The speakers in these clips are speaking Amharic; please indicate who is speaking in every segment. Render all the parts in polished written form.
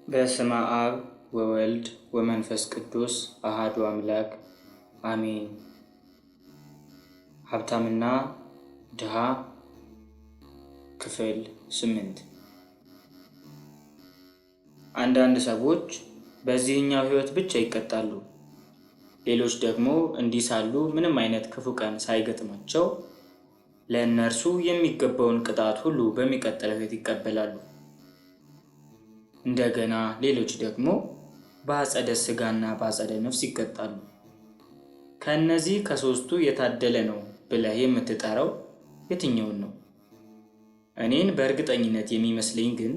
Speaker 1: በስመ አብ ወወልድ ወመንፈስ ቅዱስ አሃዱ አምላክ አሜን። ሀብታምና ድሃ ክፍል 8። አንዳንድ ሰዎች በዚህኛው ሕይወት ብቻ ይቀጣሉ። ሌሎች ደግሞ እንዲህ ሳሉ ምንም አይነት ክፉ ቀን ሳይገጥማቸው ለእነርሱ የሚገባውን ቅጣት ሁሉ በሚቀጥለው ሕይወት ይቀበላሉ። እንደገና ሌሎች ደግሞ በአጸደ ሥጋና በአጸደ ነፍስ ይቀጣሉ። ከእነዚህ ከሦስቱ የታደለ ነው ብለህ የምትጠራው የትኛውን ነው? እኔን በእርግጠኝነት የሚመስለኝ ግን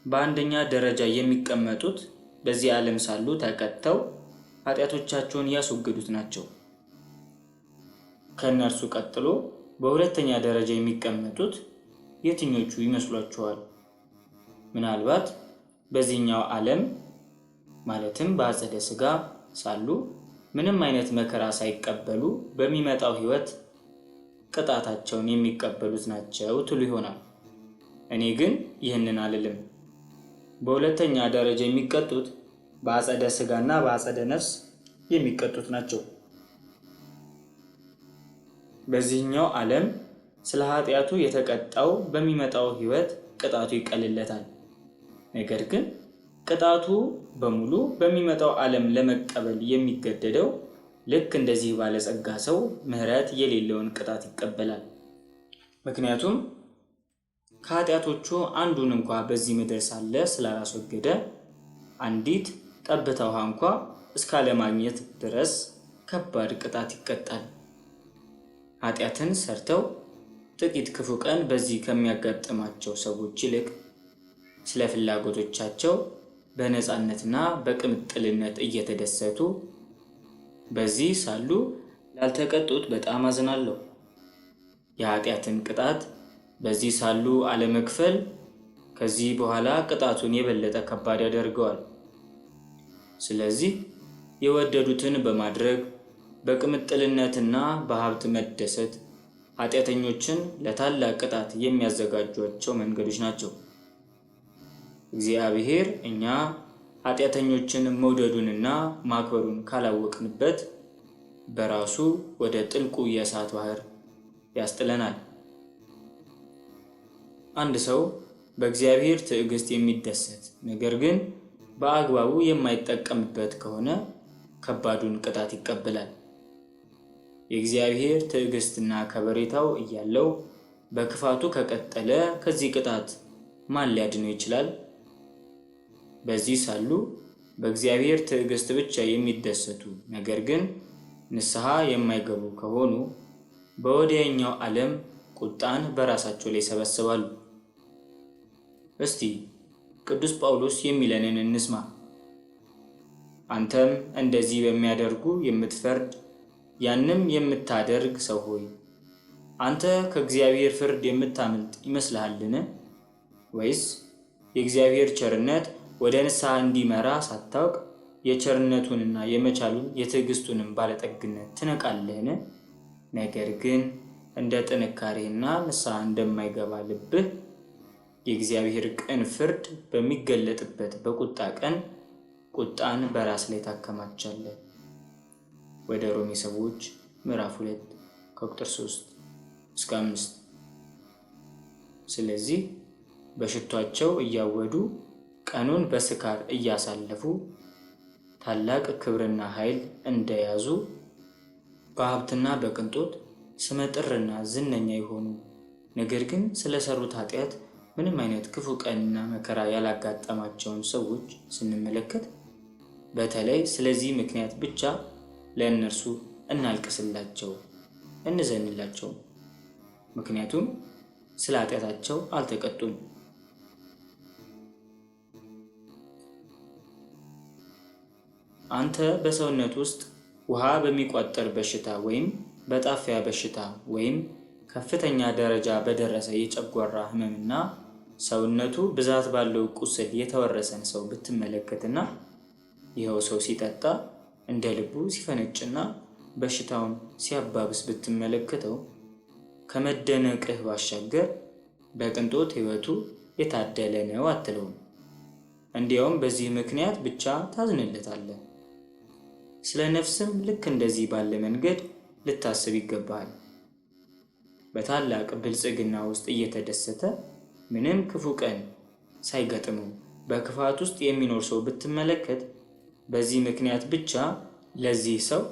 Speaker 1: በአንደኛ ደረጃ የሚቀመጡት በዚህ ዓለም ሳሉ ተቀጥተው ኃጢአቶቻቸውን ያስወገዱት ናቸው። ከእነርሱ ቀጥሎ በሁለተኛ ደረጃ የሚቀመጡት የትኞቹ ይመስሏችኋል? ምናልባት በዚህኛው ዓለም ማለትም በአጸደ ሥጋ ሳሉ ምንም አይነት መከራ ሳይቀበሉ በሚመጣው ሕይወት ቅጣታቸውን የሚቀበሉት ናቸው ትሉ ይሆናል። እኔ ግን ይህንን አልልም። በሁለተኛ ደረጃ የሚቀጡት በአጸደ ሥጋና በአጸደ ነፍስ የሚቀጡት ናቸው። በዚህኛው ዓለም ስለ ኃጢአቱ የተቀጣው በሚመጣው ሕይወት ቅጣቱ ይቀልለታል። ነገር ግን ቅጣቱ በሙሉ በሚመጣው ዓለም ለመቀበል የሚገደደው ልክ እንደዚህ ባለጸጋ ሰው ምሕረት የሌለውን ቅጣት ይቀበላል። ምክንያቱም ከኃጢአቶቹ አንዱን እንኳ በዚህ ምድር ሳለ ስላላስወገደ አንዲት ጠብታ ውሃ እንኳ እስካለማግኘት ድረስ ከባድ ቅጣት ይቀጣል። ኃጢአትን ሰርተው ጥቂት ክፉ ቀን በዚህ ከሚያጋጥማቸው ሰዎች ይልቅ ስለ ፍላጎቶቻቸው በነፃነትና በቅምጥልነት እየተደሰቱ በዚህ ሳሉ ላልተቀጡት በጣም አዝናለሁ። የኃጢአትን ቅጣት በዚህ ሳሉ አለመክፈል ከዚህ በኋላ ቅጣቱን የበለጠ ከባድ ያደርገዋል። ስለዚህ የወደዱትን በማድረግ በቅምጥልነትና በሀብት መደሰት ኃጢአተኞችን ለታላቅ ቅጣት የሚያዘጋጇቸው መንገዶች ናቸው። እግዚአብሔር እኛ ኃጢአተኞችን መውደዱንና ማክበሩን ካላወቅንበት በራሱ ወደ ጥልቁ የእሳት ባህር ያስጥለናል። አንድ ሰው በእግዚአብሔር ትዕግስት የሚደሰት ነገር ግን በአግባቡ የማይጠቀምበት ከሆነ ከባዱን ቅጣት ይቀበላል። የእግዚአብሔር ትዕግስትና ከበሬታው እያለው በክፋቱ ከቀጠለ ከዚህ ቅጣት ማን ሊያድነው ይችላል? በዚህ ሳሉ በእግዚአብሔር ትዕግስት ብቻ የሚደሰቱ ነገር ግን ንስሐ የማይገቡ ከሆኑ በወዲያኛው ዓለም ቁጣን በራሳቸው ላይ ይሰበስባሉ። እስቲ ቅዱስ ጳውሎስ የሚለንን እንስማ። አንተም እንደዚህ በሚያደርጉ የምትፈርድ ያንም የምታደርግ ሰው ሆይ አንተ ከእግዚአብሔር ፍርድ የምታመልጥ ይመስልሃልን? ወይስ የእግዚአብሔር ቸርነት ወደ ንስሐ እንዲመራ ሳታውቅ የቸርነቱንና የመቻሉን የትዕግስቱንም ባለጠግነት ትንቃለህን? ነገር ግን እንደ ጥንካሬና ንስሐ እንደማይገባ ልብህ የእግዚአብሔር ቅን ፍርድ በሚገለጥበት በቁጣ ቀን ቁጣን በራስ ላይ ታከማቻለህ። ወደ ሮሜ ሰዎች ምዕራፍ 2 ከቁጥር 3 እስከ 5። ስለዚህ በሽቷቸው እያወዱ ቀኑን በስካር እያሳለፉ ታላቅ ክብርና ኃይል እንደያዙ በሀብትና በቅንጦት ስመጥርና ዝነኛ የሆኑ ነገር ግን ስለሰሩት ኃጢአት ምንም አይነት ክፉ ቀንና መከራ ያላጋጠማቸውን ሰዎች ስንመለከት በተለይ ስለዚህ ምክንያት ብቻ ለእነርሱ እናልቅስላቸው፣ እንዘንላቸው። ምክንያቱም ስለ ኃጢአታቸው አልተቀጡም። አንተ በሰውነት ውስጥ ውሃ በሚቋጠር በሽታ ወይም በጣፊያ በሽታ ወይም ከፍተኛ ደረጃ በደረሰ የጨጓራ ሕመምና ሰውነቱ ብዛት ባለው ቁስል የተወረሰን ሰው ብትመለከትና ይኸው ሰው ሲጠጣ እንደ ልቡ ሲፈነጭና በሽታውን ሲያባብስ ብትመለከተው ከመደነቅህ ባሻገር በቅንጦት ሕይወቱ የታደለ ነው አትለውም። እንዲያውም በዚህ ምክንያት ብቻ ታዝንለታለህ። ስለ ነፍስም ልክ እንደዚህ ባለ መንገድ ልታስብ ይገባሃል። በታላቅ ብልጽግና ውስጥ እየተደሰተ ምንም ክፉ ቀን ሳይገጥመው በክፋት ውስጥ የሚኖር ሰው ብትመለከት በዚህ ምክንያት ብቻ ለዚህ ሰው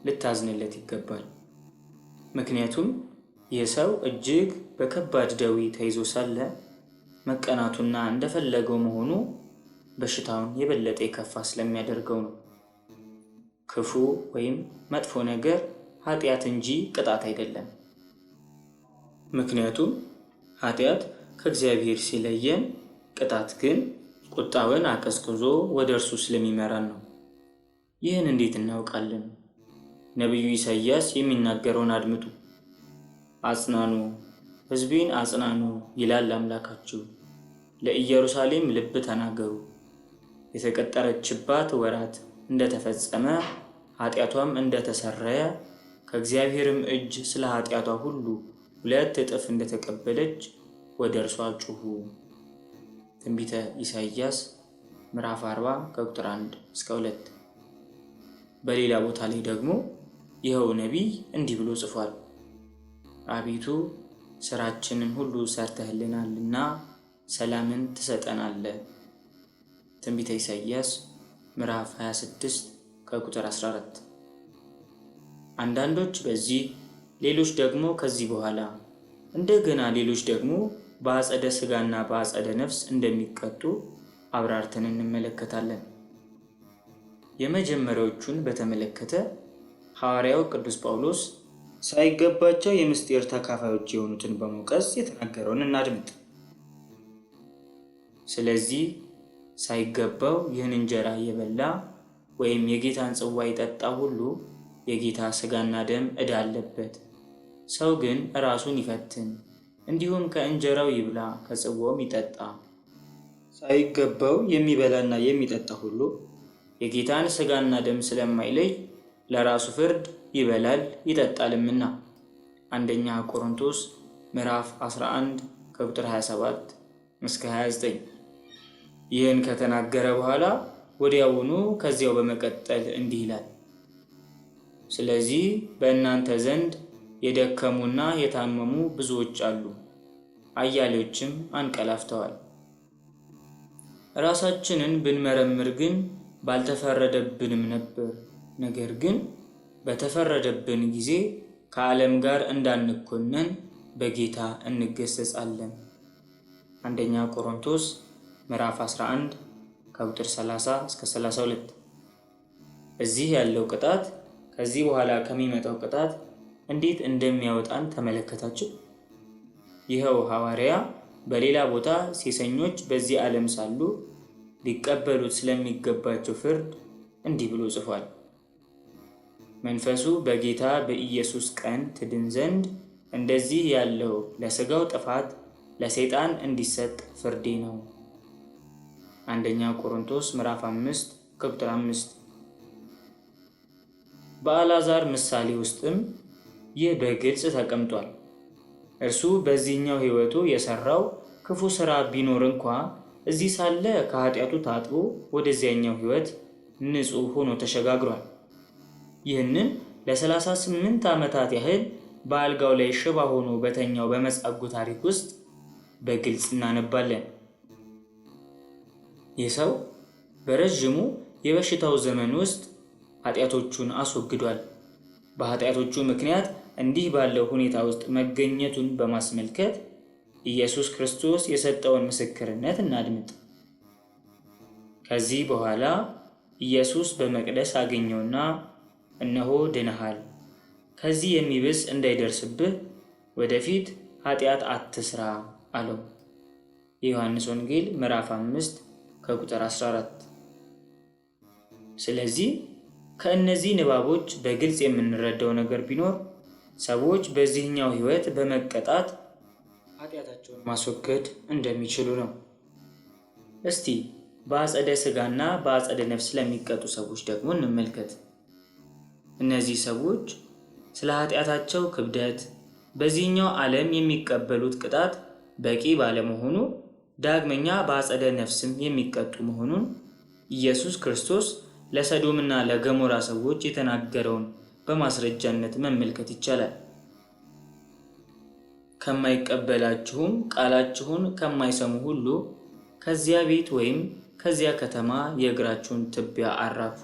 Speaker 1: ልታዝንለት ይገባል። ምክንያቱም ይህ ሰው እጅግ በከባድ ደዌ ተይዞ ሳለ መቀናቱና እንደፈለገው መሆኑ በሽታውን የበለጠ የከፋ ስለሚያደርገው ነው። ክፉ ወይም መጥፎ ነገር ኃጢአት እንጂ ቅጣት አይደለም። ምክንያቱም ኃጢአት ከእግዚአብሔር ሲለየን፣ ቅጣት ግን ቁጣውን አቀዝቅዞ ወደ እርሱ ስለሚመራን ነው። ይህን እንዴት እናውቃለን? ነቢዩ ኢሳይያስ የሚናገረውን አድምጡ። አጽናኑ፣ ሕዝቤን አጽናኑ ይላል አምላካችሁ፣ ለኢየሩሳሌም ልብ ተናገሩ። የተቀጠረችባት ወራት እንደተፈጸመ ኃጢአቷም እንደተሰረየ ከእግዚአብሔርም እጅ ስለ ኃጢአቷ ሁሉ 2 እጥፍ እንደተቀበለች ወደ እርሷ ጩኹ። ትንቢተ ኢሳይያስ ምዕራፍ 40 ከቁጥር 1 እስከ 2። በሌላ ቦታ ላይ ደግሞ ይኸው ነቢይ እንዲህ ብሎ ጽፏል። አቤቱ ስራችንን ሁሉ ሰርተህልናልና ሰላምን ትሰጠናለህ። ትንቢተ ኢሳይያስ ምዕራፍ 26 ከቁጥር 14። አንዳንዶች በዚህ፣ ሌሎች ደግሞ ከዚህ በኋላ፣ እንደገና ሌሎች ደግሞ በአጸደ ስጋና በአጸደ ነፍስ እንደሚቀጡ አብራርተን እንመለከታለን። የመጀመሪያዎቹን በተመለከተ ሐዋርያው ቅዱስ ጳውሎስ ሳይገባቸው የምስጢር ተካፋዮች የሆኑትን በመውቀስ የተናገረውን እናድምጥ። ስለዚህ ሳይገባው ይህን እንጀራ የበላ ወይም የጌታን ጽዋ የጠጣ ሁሉ የጌታ ስጋና ደም ዕዳ አለበት። ሰው ግን ራሱን ይፈትን፣ እንዲሁም ከእንጀራው ይብላ ከጽዋውም ይጠጣ። ሳይገባው የሚበላና የሚጠጣ ሁሉ የጌታን ስጋና ደም ስለማይለይ ለራሱ ፍርድ ይበላል ይጠጣልምና። አንደኛ ቆሮንቶስ ምዕራፍ 11 ከቁጥር 27 እስከ 29። ይህን ከተናገረ በኋላ ወዲያውኑ ከዚያው በመቀጠል እንዲህ ይላል። ስለዚህ በእናንተ ዘንድ የደከሙና የታመሙ ብዙዎች አሉ፣ አያሌዎችም አንቀላፍተዋል። ራሳችንን ብንመረምር ግን ባልተፈረደብንም ነበር። ነገር ግን በተፈረደብን ጊዜ ከዓለም ጋር እንዳንኮነን በጌታ እንገሰጻለን። አንደኛ ቆሮንቶስ ምዕራፍ 11 ከቁጥር 30 እስከ 32። እዚህ ያለው ቅጣት ከዚህ በኋላ ከሚመጣው ቅጣት እንዴት እንደሚያወጣን ተመለከታችሁ? ይኸው ሐዋርያ በሌላ ቦታ ሴሰኞች በዚህ ዓለም ሳሉ ሊቀበሉት ስለሚገባቸው ፍርድ እንዲህ ብሎ ጽፏል። መንፈሱ በጌታ በኢየሱስ ቀን ትድን ዘንድ እንደዚህ ያለው ለሥጋው ጥፋት ለሰይጣን እንዲሰጥ ፍርዴ ነው። አንደኛ ቆሮንቶስ ምዕራፍ 5 ቁጥር 5። በአልዓዛር ምሳሌ ውስጥም ይህ በግልጽ ተቀምጧል። እርሱ በዚህኛው ሕይወቱ የሰራው ክፉ ሥራ ቢኖር እንኳ እዚህ ሳለ ከኃጢአቱ ታጥቦ ወደዚያኛው ሕይወት ንጹሕ ሆኖ ተሸጋግሯል። ይህንን ለ38 ዓመታት ያህል በአልጋው ላይ ሽባ ሆኖ በተኛው በመጻጉዕ ታሪክ ውስጥ በግልጽ እናነባለን። ይህ ሰው በረዥሙ የበሽታው ዘመን ውስጥ ኃጢአቶቹን አስወግዷል። በኃጢአቶቹ ምክንያት እንዲህ ባለው ሁኔታ ውስጥ መገኘቱን በማስመልከት ኢየሱስ ክርስቶስ የሰጠውን ምስክርነት እናድምጥ። ከዚህ በኋላ ኢየሱስ በመቅደስ አገኘውና እነሆ ድነሃል፣ ከዚህ የሚብስ እንዳይደርስብህ ወደፊት ኃጢአት አትስራ አለው። የዮሐንስ ወንጌል ምዕራፍ 5 ከቁጥር 14። ስለዚህ ከእነዚህ ንባቦች በግልጽ የምንረዳው ነገር ቢኖር ሰዎች በዚህኛው ሕይወት በመቀጣት ኃጢአታቸውን ማስወገድ እንደሚችሉ ነው። እስቲ በአጸደ ስጋና በአጸደ ነፍስ ለሚቀጡ ሰዎች ደግሞ እንመልከት። እነዚህ ሰዎች ስለ ኃጢአታቸው ክብደት በዚህኛው ዓለም የሚቀበሉት ቅጣት በቂ ባለመሆኑ ዳግመኛ በአጸደ ነፍስም የሚቀጡ መሆኑን ኢየሱስ ክርስቶስ ለሰዶምና ለገሞራ ሰዎች የተናገረውን በማስረጃነት መመልከት ይቻላል። ከማይቀበላችሁም ቃላችሁን ከማይሰሙ ሁሉ ከዚያ ቤት ወይም ከዚያ ከተማ የእግራችሁን ትቢያ አራግፉ።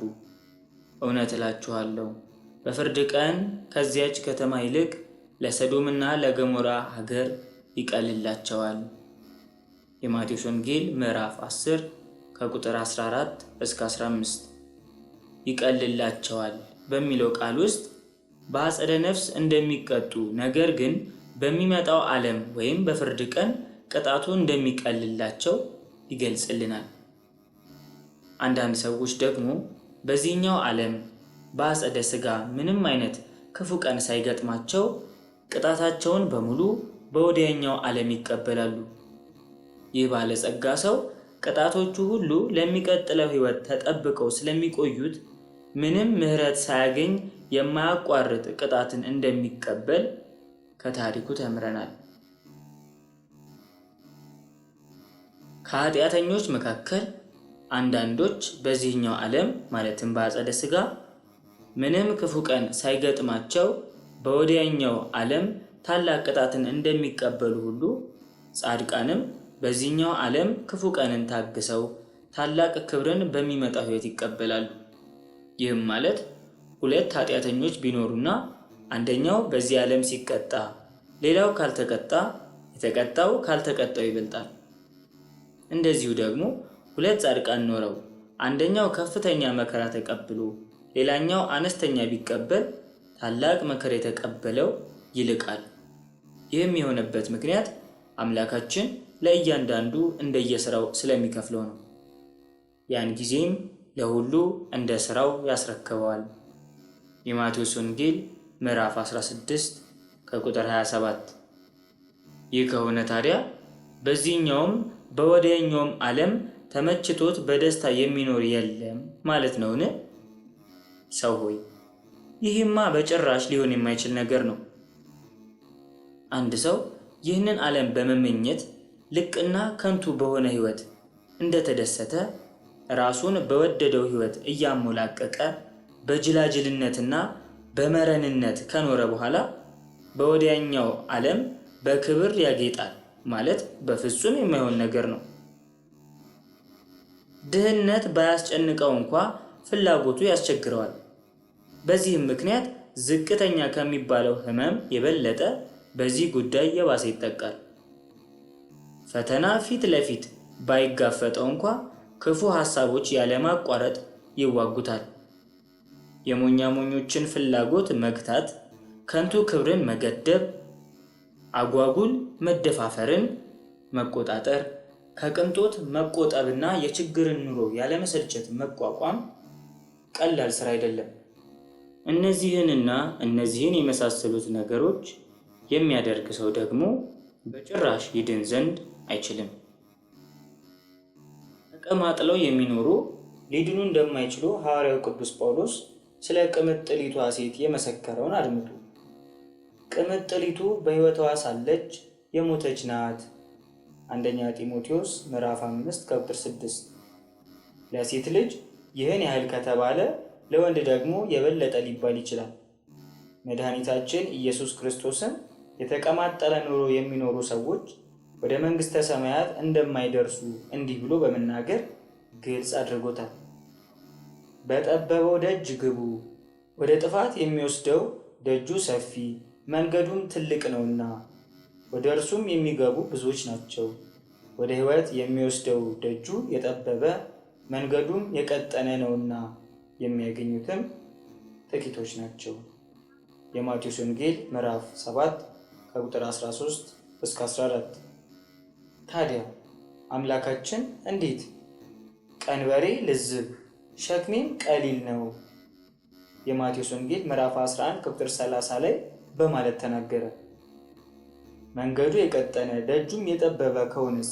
Speaker 1: እውነት እላችኋለሁ በፍርድ ቀን ከዚያች ከተማ ይልቅ ለሰዶምና ለገሞራ ሀገር ይቀልላቸዋል። የማቴዎስ ወንጌል ምዕራፍ 10 ከቁጥር 14 እስከ 15። ይቀልላቸዋል በሚለው ቃል ውስጥ በአጸደ ነፍስ እንደሚቀጡ ነገር ግን በሚመጣው ዓለም ወይም በፍርድ ቀን ቅጣቱ እንደሚቀልላቸው ይገልጽልናል። አንዳንድ ሰዎች ደግሞ በዚህኛው ዓለም በአጸደ ሥጋ ምንም አይነት ክፉ ቀን ሳይገጥማቸው ቅጣታቸውን በሙሉ በወዲያኛው ዓለም ይቀበላሉ። ይህ ባለጸጋ ሰው ቅጣቶቹ ሁሉ ለሚቀጥለው ሕይወት ተጠብቀው ስለሚቆዩት ምንም ምሕረት ሳያገኝ የማያቋርጥ ቅጣትን እንደሚቀበል ከታሪኩ ተምረናል። ከኃጢአተኞች መካከል አንዳንዶች በዚህኛው ዓለም ማለትም በአጸደ ሥጋ ምንም ክፉ ቀን ሳይገጥማቸው በወዲያኛው ዓለም ታላቅ ቅጣትን እንደሚቀበሉ ሁሉ ጻድቃንም በዚህኛው ዓለም ክፉ ቀንን ታግሰው ታላቅ ክብርን በሚመጣው ሕይወት ይቀበላሉ። ይህም ማለት ሁለት ኃጢአተኞች ቢኖሩና አንደኛው በዚህ ዓለም ሲቀጣ ሌላው ካልተቀጣ የተቀጣው ካልተቀጣው ይበልጣል። እንደዚሁ ደግሞ ሁለት ጻድቃን ኖረው አንደኛው ከፍተኛ መከራ ተቀብሎ ሌላኛው አነስተኛ ቢቀበል ታላቅ መከራ የተቀበለው ይልቃል። ይህም የሆነበት ምክንያት አምላካችን ለእያንዳንዱ እንደየስራው ስለሚከፍለው ነው። ያን ጊዜም ለሁሉ እንደ ስራው ያስረክበዋል። የማቴዎስ ወንጌል ምዕራፍ 16 ከቁጥር 27። ይህ ከሆነ ታዲያ በዚህኛውም በወዲያኛውም ዓለም ተመችቶት በደስታ የሚኖር የለም ማለት ነውን? ሰው ሆይ፣ ይህማ በጭራሽ ሊሆን የማይችል ነገር ነው። አንድ ሰው ይህንን ዓለም በመመኘት ልቅና ከንቱ በሆነ ሕይወት እንደተደሰተ ራሱን በወደደው ሕይወት እያሞላቀቀ በጅላጅልነትና በመረንነት ከኖረ በኋላ በወዲያኛው ዓለም በክብር ያጌጣል ማለት በፍጹም የማይሆን ነገር ነው። ድህነት ባያስጨንቀው እንኳ ፍላጎቱ ያስቸግረዋል። በዚህም ምክንያት ዝቅተኛ ከሚባለው ሕመም የበለጠ በዚህ ጉዳይ የባሰ ይጠቃል። ፈተና ፊት ለፊት ባይጋፈጠው እንኳ ክፉ ሐሳቦች ያለማቋረጥ ይዋጉታል። የሞኛሞኞችን ፍላጎት መግታት፣ ከንቱ ክብርን መገደብ፣ አጓጉል መደፋፈርን መቆጣጠር፣ ከቅንጦት መቆጠብና የችግርን ኑሮ ያለመሰልቸት መቋቋም ቀላል ስራ አይደለም። እነዚህንና እነዚህን የመሳሰሉት ነገሮች የሚያደርግ ሰው ደግሞ በጭራሽ ይድን ዘንድ አይችልም። ተቀማጥለው የሚኖሩ ሊድኑ እንደማይችሉ ሐዋርያው ቅዱስ ጳውሎስ ስለ ቅምጥሊቷ ሴት የመሰከረውን አድምጡ። ቅምጥሊቱ በሕይወቷ ሳለች የሞተች ናት። አንደኛ ጢሞቴዎስ ምዕራፍ 5 ከቁጥር 6። ለሴት ልጅ ይህን ያህል ከተባለ ለወንድ ደግሞ የበለጠ ሊባል ይችላል። መድኃኒታችን ኢየሱስ ክርስቶስን የተቀማጠለ ኑሮ የሚኖሩ ሰዎች ወደ መንግሥተ ሰማያት እንደማይደርሱ እንዲህ ብሎ በመናገር ግልጽ አድርጎታል። በጠበበው ደጅ ግቡ፣ ወደ ጥፋት የሚወስደው ደጁ ሰፊ መንገዱም ትልቅ ነውና ወደ እርሱም የሚገቡ ብዙዎች ናቸው። ወደ ሕይወት የሚወስደው ደጁ የጠበበ መንገዱም የቀጠነ ነውና የሚያገኙትም ጥቂቶች ናቸው። የማቴዎስ ወንጌል ምዕራፍ 7 ከቁጥር 13 እስከ 14። ታዲያ አምላካችን እንዴት ቀንበሬ ልዝብ ሸክሜም ቀሊል ነው የማቴዎስ ወንጌል ምዕራፍ 11 ከቁጥር 30 ላይ በማለት ተናገረ? መንገዱ የቀጠነ ደጁም የጠበበ ከሆነስ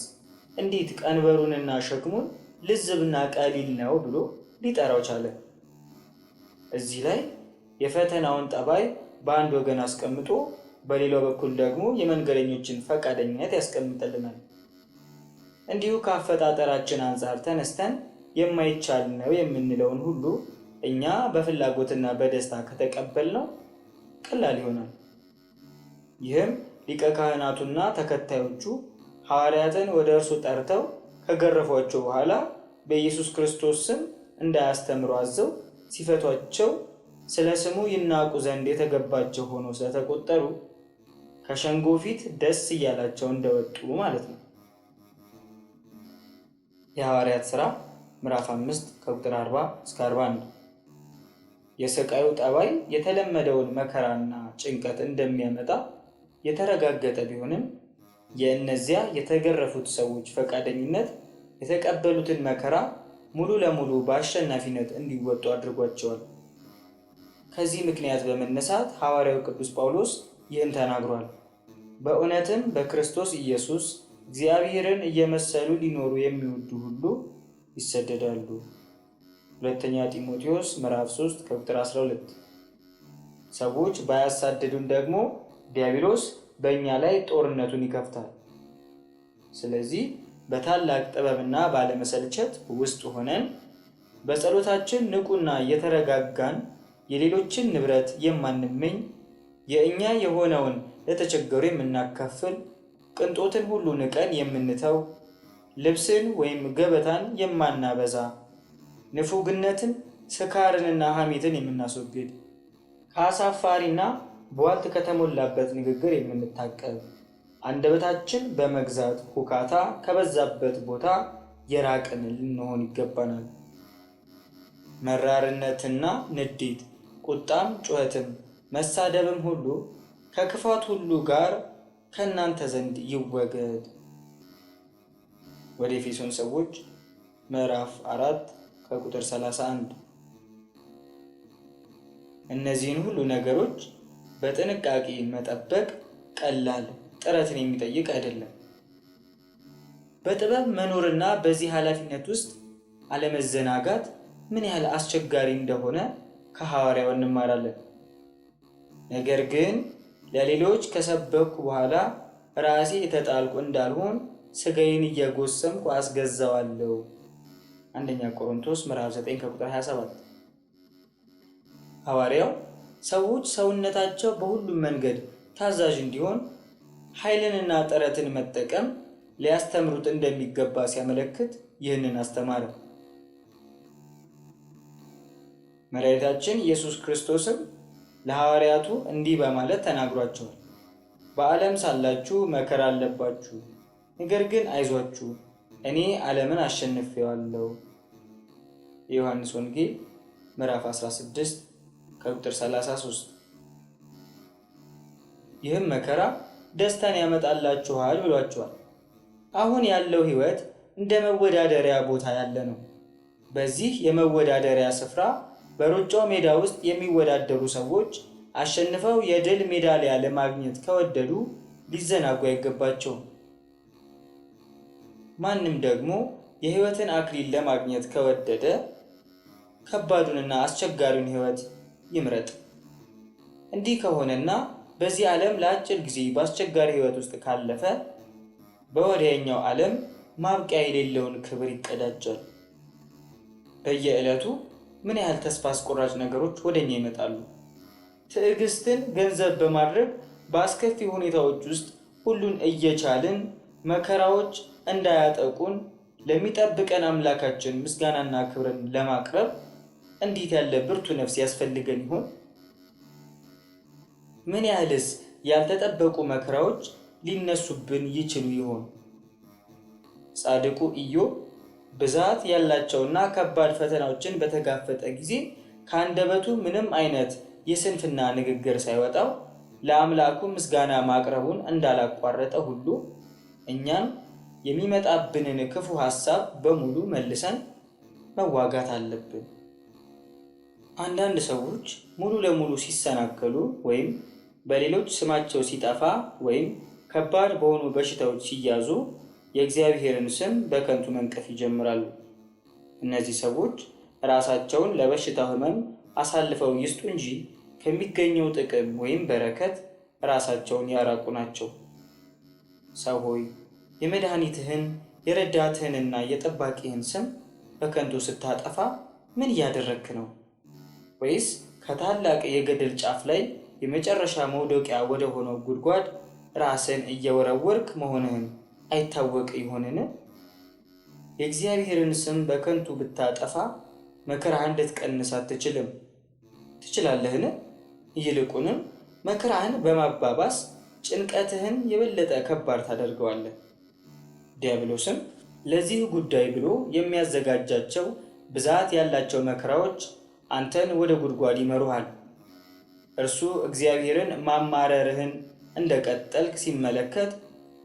Speaker 1: እንዴት ቀንበሩንና ሸክሙን ልዝብና ቀሊል ነው ብሎ ሊጠራው ቻለ? እዚህ ላይ የፈተናውን ጠባይ በአንድ ወገን አስቀምጦ በሌላው በኩል ደግሞ የመንገደኞችን ፈቃደኝነት ያስቀምጥልናል። እንዲሁ ከአፈጣጠራችን አንጻር ተነስተን የማይቻል ነው የምንለውን ሁሉ እኛ በፍላጎትና በደስታ ከተቀበልነው ቀላል ይሆናል። ይህም ሊቀ ካህናቱና ተከታዮቹ ሐዋርያትን ወደ እርሱ ጠርተው ከገረፏቸው በኋላ በኢየሱስ ክርስቶስ ስም እንዳያስተምሩ አዘው ሲፈቷቸው ስለ ስሙ ይናቁ ዘንድ የተገባቸው ሆኖ ስለተቆጠሩ ከሸንጎ ፊት ደስ እያላቸው እንደወጡ ማለት ነው። የሐዋርያት ሥራ ምዕራፍ 5 ከቁጥር 40 እስከ 41። የስቃዩ ጠባይ የተለመደውን መከራና ጭንቀት እንደሚያመጣ የተረጋገጠ ቢሆንም የእነዚያ የተገረፉት ሰዎች ፈቃደኝነት የተቀበሉትን መከራ ሙሉ ለሙሉ በአሸናፊነት እንዲወጡ አድርጓቸዋል። ከዚህ ምክንያት በመነሳት ሐዋርያው ቅዱስ ጳውሎስ ይህን ተናግሯል። በእውነትም በክርስቶስ ኢየሱስ እግዚአብሔርን እየመሰሉ ሊኖሩ የሚወዱ ሁሉ ይሰደዳሉ። ሁለተኛ ጢሞቴዎስ ምዕራፍ 3 ከቁጥር 12። ሰዎች ባያሳድዱን ደግሞ ዲያብሎስ በእኛ ላይ ጦርነቱን ይከፍታል። ስለዚህ በታላቅ ጥበብና ባለመሰልቸት ውስጥ ሆነን በጸሎታችን ንቁና የተረጋጋን፣ የሌሎችን ንብረት የማንመኝ፣ የእኛ የሆነውን ለተቸገሩ የምናካፍል፣ ቅንጦትን ሁሉ ንቀን የምንተው፣ ልብስን ወይም ገበታን የማናበዛ፣ ንፉግነትን፣ ስካርንና ሐሜትን የምናስወግድ፣ ከአሳፋሪና ቧልት ከተሞላበት ንግግር የምንታቀብ፣ አንደበታችን በመግዛት ሁካታ ከበዛበት ቦታ የራቅን ልንሆን ይገባናል። መራርነትና ንዴት፣ ቁጣም፣ ጩኸትም፣ መሳደብም ሁሉ ከክፋት ሁሉ ጋር ከእናንተ ዘንድ ይወገድ። ወደ ኤፌሶን ሰዎች ምዕራፍ 4 ከቁጥር 31። እነዚህን ሁሉ ነገሮች በጥንቃቄ መጠበቅ ቀላል ጥረትን የሚጠይቅ አይደለም። በጥበብ መኖርና በዚህ ኃላፊነት ውስጥ አለመዘናጋት ምን ያህል አስቸጋሪ እንደሆነ ከሐዋርያው እንማራለን። ነገር ግን ለሌሎች ከሰበኩ በኋላ ራሴ የተጣልኩ እንዳልሆን ሥጋዬን እየጎሰምኩ አስገዛዋለሁ። አንደኛ ቆሮንቶስ ምዕራፍ 9 ከቁጥር 27። ሐዋርያው ሰዎች ሰውነታቸው በሁሉም መንገድ ታዛዥ እንዲሆን ኃይልንና ጥረትን መጠቀም ሊያስተምሩት እንደሚገባ ሲያመለክት ይህንን አስተማረ። መድኃኒታችን ኢየሱስ ክርስቶስም ለሐዋርያቱ እንዲህ በማለት ተናግሯቸዋል። በዓለም ሳላችሁ መከራ አለባችሁ፣ ነገር ግን አይዟችሁ፣ እኔ ዓለምን አሸንፌዋለሁ። የዮሐንስ ወንጌል ምዕራፍ 16 ከቁጥር 33። ይህም መከራ ደስታን ያመጣላችኋል ብሏቸዋል። አሁን ያለው ሕይወት እንደ መወዳደሪያ ቦታ ያለ ነው። በዚህ የመወዳደሪያ ስፍራ በሩጫው ሜዳ ውስጥ የሚወዳደሩ ሰዎች አሸንፈው የድል ሜዳሊያ ለማግኘት ከወደዱ ሊዘናጉ አይገባቸውም። ማንም ደግሞ የሕይወትን አክሊል ለማግኘት ከወደደ ከባዱንና አስቸጋሪውን ሕይወት ይምረጥ። እንዲህ ከሆነና በዚህ ዓለም ለአጭር ጊዜ በአስቸጋሪ ሕይወት ውስጥ ካለፈ በወዲያኛው ዓለም ማብቂያ የሌለውን ክብር ይቀዳጃል። በየዕለቱ ምን ያህል ተስፋ አስቆራጭ ነገሮች ወደኛ ይመጣሉ። ትዕግስትን ገንዘብ በማድረግ በአስከፊ ሁኔታዎች ውስጥ ሁሉን እየቻልን መከራዎች እንዳያጠቁን ለሚጠብቀን አምላካችን ምስጋናና ክብርን ለማቅረብ እንዴት ያለ ብርቱ ነፍስ ያስፈልገን ይሆን? ምን ያህልስ ያልተጠበቁ መከራዎች ሊነሱብን ይችሉ ይሆን? ጻድቁ ኢዮብ ብዛት ያላቸውና ከባድ ፈተናዎችን በተጋፈጠ ጊዜ ከአንደበቱ ምንም አይነት የስንፍና ንግግር ሳይወጣው ለአምላኩ ምስጋና ማቅረቡን እንዳላቋረጠ ሁሉ እኛም የሚመጣብንን ክፉ ሐሳብ በሙሉ መልሰን መዋጋት አለብን። አንዳንድ ሰዎች ሙሉ ለሙሉ ሲሰናከሉ ወይም በሌሎች ስማቸው ሲጠፋ ወይም ከባድ በሆኑ በሽታዎች ሲያዙ የእግዚአብሔርን ስም በከንቱ መንቀፍ ይጀምራሉ። እነዚህ ሰዎች ራሳቸውን ለበሽታው ሕመም አሳልፈው ይስጡ እንጂ ከሚገኘው ጥቅም ወይም በረከት ራሳቸውን ያራቁ ናቸው። ሰው ሆይ፣ የመድኃኒትህን የረዳትህንና የጠባቂህን ስም በከንቱ ስታጠፋ ምን እያደረግክ ነው? ወይስ ከታላቅ የገደል ጫፍ ላይ የመጨረሻ መውደቂያ ወደ ሆነው ጉድጓድ ራስን እየወረወርክ መሆንህን አይታወቅ ይሆንን? የእግዚአብሔርን ስም በከንቱ ብታጠፋ መከራህን ልትቀንስ አትችልም። ትችላለህን? ይልቁንም መከራህን በማባባስ ጭንቀትህን የበለጠ ከባድ ታደርገዋለህ። ዲያብሎስም ለዚህ ጉዳይ ብሎ የሚያዘጋጃቸው ብዛት ያላቸው መከራዎች አንተን ወደ ጉድጓድ ይመሩሃል። እርሱ እግዚአብሔርን ማማረርህን እንደቀጠልክ ሲመለከት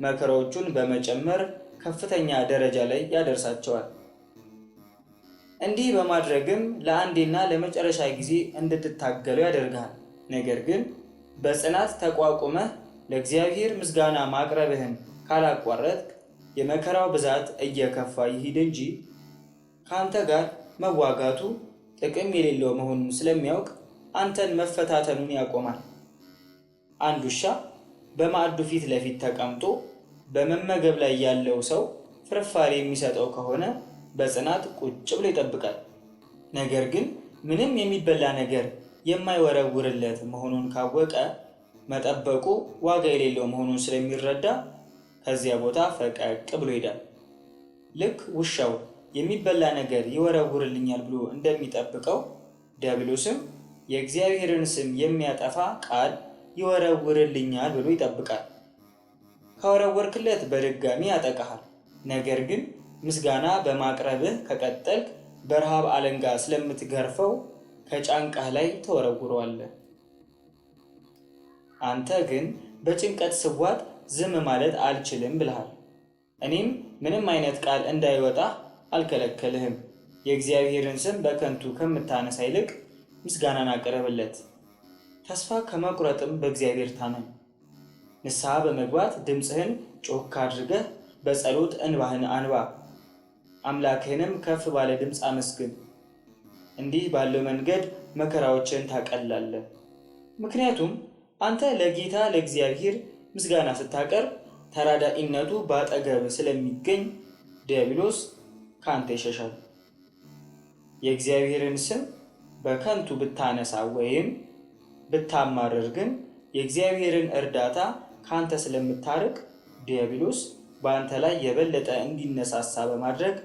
Speaker 1: መከራዎቹን በመጨመር ከፍተኛ ደረጃ ላይ ያደርሳቸዋል። እንዲህ በማድረግም ለአንዴና ለመጨረሻ ጊዜ እንድትታገለው ያደርግሃል። ነገር ግን በጽናት ተቋቁመህ ለእግዚአብሔር ምስጋና ማቅረብህን ካላቋረጥክ የመከራው ብዛት እየከፋ ይሂድ እንጂ ከአንተ ጋር መዋጋቱ ጥቅም የሌለው መሆኑን ስለሚያውቅ አንተን መፈታተኑን ያቆማል። አንድ ውሻ በማዕዱ ፊት ለፊት ተቀምጦ በመመገብ ላይ ያለው ሰው ፍርፋሪ የሚሰጠው ከሆነ በጽናት ቁጭ ብሎ ይጠብቃል። ነገር ግን ምንም የሚበላ ነገር የማይወረውርለት መሆኑን ካወቀ መጠበቁ ዋጋ የሌለው መሆኑን ስለሚረዳ ከዚያ ቦታ ፈቀቅ ብሎ ይሄዳል። ልክ ውሻው የሚበላ ነገር ይወረውርልኛል ብሎ እንደሚጠብቀው ዲያብሎስም የእግዚአብሔርን ስም የሚያጠፋ ቃል ይወረውርልኛል ብሎ ይጠብቃል። ከወረወርክለት በድጋሚ ያጠቃሃል። ነገር ግን ምስጋና በማቅረብህ ከቀጠልክ በረሃብ አለንጋ ስለምትገርፈው ከጫንቃህ ላይ ተወረውረዋለህ። አንተ ግን በጭንቀት ስዋጥ ዝም ማለት አልችልም ብለሃል። እኔም ምንም አይነት ቃል እንዳይወጣ አልከለከልህም። የእግዚአብሔርን ስም በከንቱ ከምታነሳ ይልቅ ምስጋናን አቅርብለት። ተስፋ ከመቁረጥም በእግዚአብሔር ታመን። ንስሐ በመግባት ድምፅህን ጮክ አድርገህ በጸሎት እንባህን አንባ። አምላክህንም ከፍ ባለ ድምፅ አመስግን። እንዲህ ባለው መንገድ መከራዎችን ታቀላለህ። ምክንያቱም አንተ ለጌታ ለእግዚአብሔር ምስጋና ስታቀርብ ተራዳኢነቱ በአጠገብ ስለሚገኝ ዲያብሎስ ከአንተ ይሸሻል። የእግዚአብሔርን ስም በከንቱ ብታነሳ ወይም ብታማርር ግን የእግዚአብሔርን እርዳታ ከአንተ ስለምታርቅ ዲያብሎስ በአንተ ላይ የበለጠ እንዲነሳሳ በማድረግ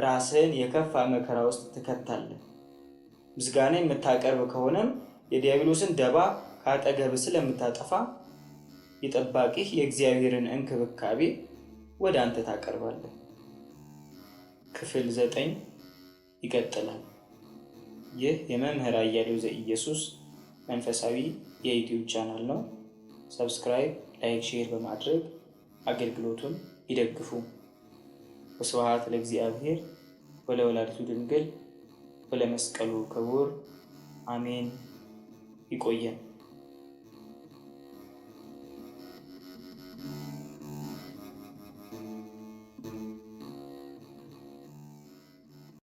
Speaker 1: ራስህን የከፋ መከራ ውስጥ ትከታለህ። ምስጋና የምታቀርብ ከሆነም የዲያብሎስን ደባ ከአጠገብ ስለምታጠፋ የጠባቂህ የእግዚአብሔርን እንክብካቤ ወደ አንተ ታቀርባለህ። ክፍል 9 ይቀጥላል። ይህ የመምህር አያሌው ዘኢየሱስ መንፈሳዊ የዩቲዩብ ቻናል ነው። Subscribe፣ like፣ share በማድረግ አገልግሎቱን ይደግፉ። ወስብሐት ለእግዚአብሔር ወለወላዲቱ ድንግል ወለመስቀሉ ክቡር አሜን። ይቆየን።